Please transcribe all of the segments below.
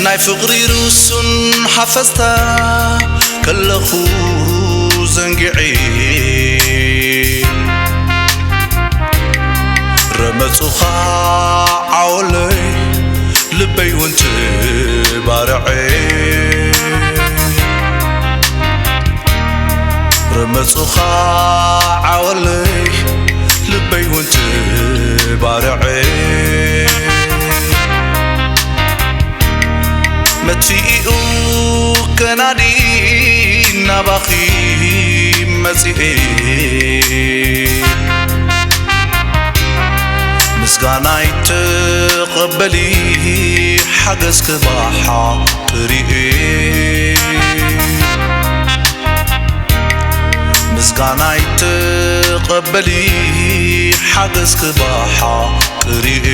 ናይ ፍቕሪ ርሱን ሓፈስታ ከለኹ ዘንጊዐ፣ ረመጹኻ ዓወለይ ልበይ እውን ትባርዐ። ረመጹኻ ዓወለይ ልበይ እውን ትባርዐ። መትፊኢኡ ከናዲ ናባኺ መጺኤ፣ ምስጋናይ ተቐበሊ ሓገዝ ክባሓ ክርኢ። ምስጋናይ ተቐበሊ ሓገዝ ክባሓ ክርኢ።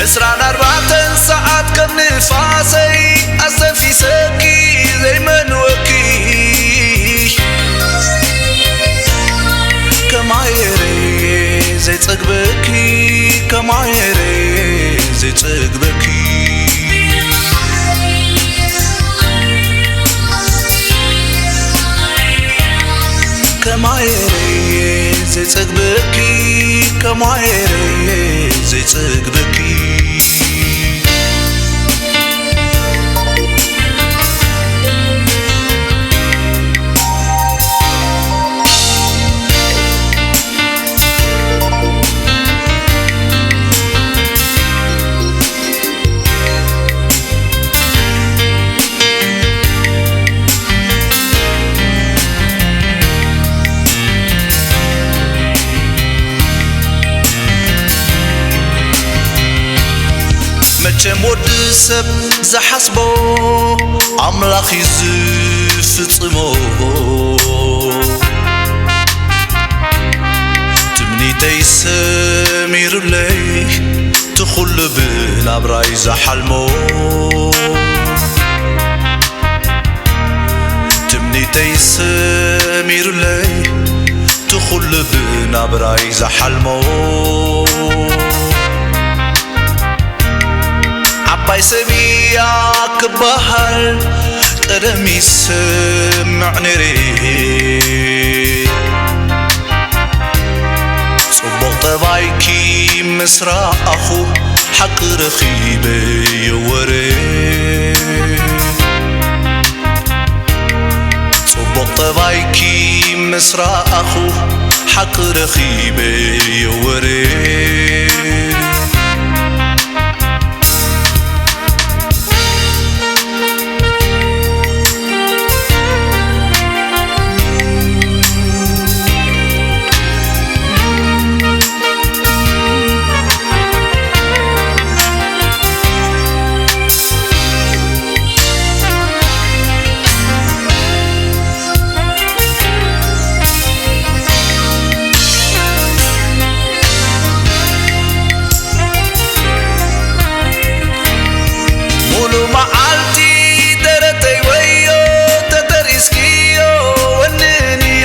ዕስራን ኣርባዕተን ሰዓት ከም ንፋሰይ ኣስተንፊሰኪ ዘይመንወኪ፣ ከም ኣየረይ ዘይጸግበኪ፣ ከም ኣየረይ ዘይጸግበኪ። ከማየረየ ዘይጸግበኪ፣ ከማየረየ ዘይጸግበኪ። መቸም ወዲ ሰብ ዝሓስቦ ኣምላኽ እዩ ዝፍጽሞ። ትምኒተይ ሰሚሩለይ፣ ትኹሉ ብናብራይ ዝሓልሞ። ትምኒተይ ሰሚሩለይ፣ ትኹሉ ብናብራይ ዝሓልሞ። ዓባይ ሰብ እያ ክበሃል ቀደም ይሰምዕ ነይረ። ጽቡቕ ጠባይኪ ምስ ረኣኹ ሓቂ ረኺበዮ ወረ። ጽቡቕ ጠባይኪ ምስ ረኣኹ ሓቂ ረኺበዮ ወረ። ሙሉ መዓልቲ ደረተይ ወዮ ተተሪስክዮ ወንንዮ።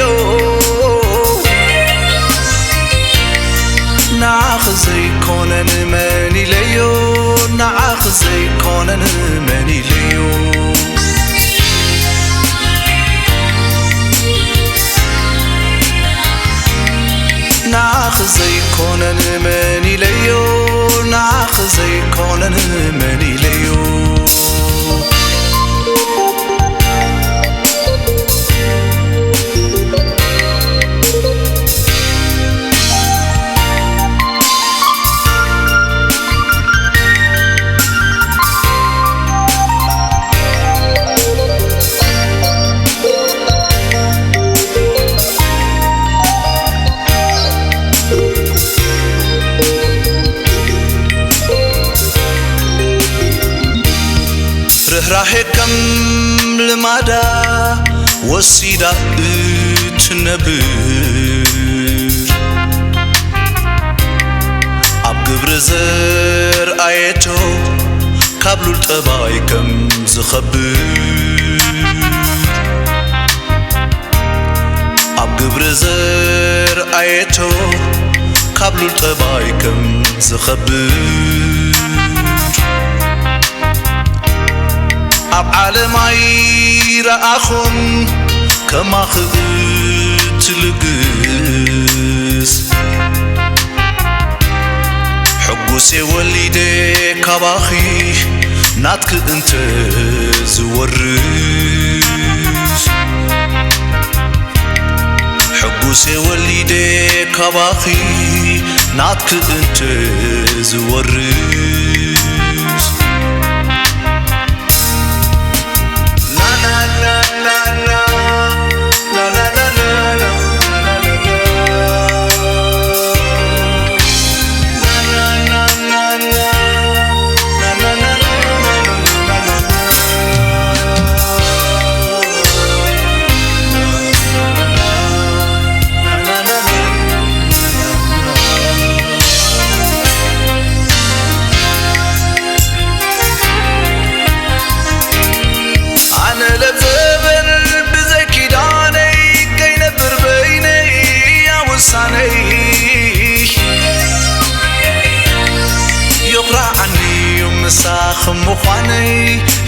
ንዓኺ ዘይኮነ ንመን ኢለዮ፣ ንዓኺ ዘይኮነ ንመን ኢለዮ። ንዓኺ ዘይኮነ ንመን ኢለዮ፣ ንዓኺ ዘይኮነ ንመን ኢለዮ። ራሄ ከም ልማዳ ወሲዳ እትነብር፣ ኣብ ግብሪ ዘርኣየቶ ካብ ሉል ጠባይ ከም ዝኸብር፣ ኣብ ግብሪ ዘርኣየቶ ካብ ሉል ጠባይ ከም ዝኸብር፣ ኣብ ዓለም ኣይረኣኹን ከማኺ እትልግስ። ሕጉሴ ወሊደ ካባኺ ናትኪ እንተ ዝወርስ፣ ሕጉሴ ወሊደ ካባኺ ናትኪ እንተ ዝወርስ። ኣነ ለዘበን ብዘይ ኪዳነይ ከይነብር በይነይ እያ ውሳነይ። የኹራዓኒ እዩ ምሳኺ ምዃነይ፣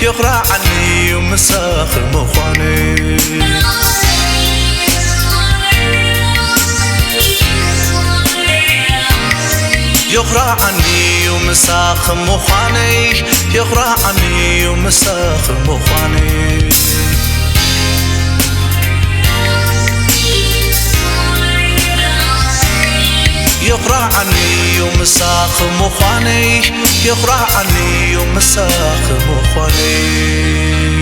የኹራዓኒ እዩ ምሳኺ ምዃነይ። የኹራዓኒ እዩ ምሳኺ ምዃነይ፣ የኹራዓኒ እዩ ምሳኺ ምዃነይ። የኹራዓኒ እዩ ምሳኺ ምዃነይ፣ የኹራዓኒ እዩ ምሳኺ ምዃነይ።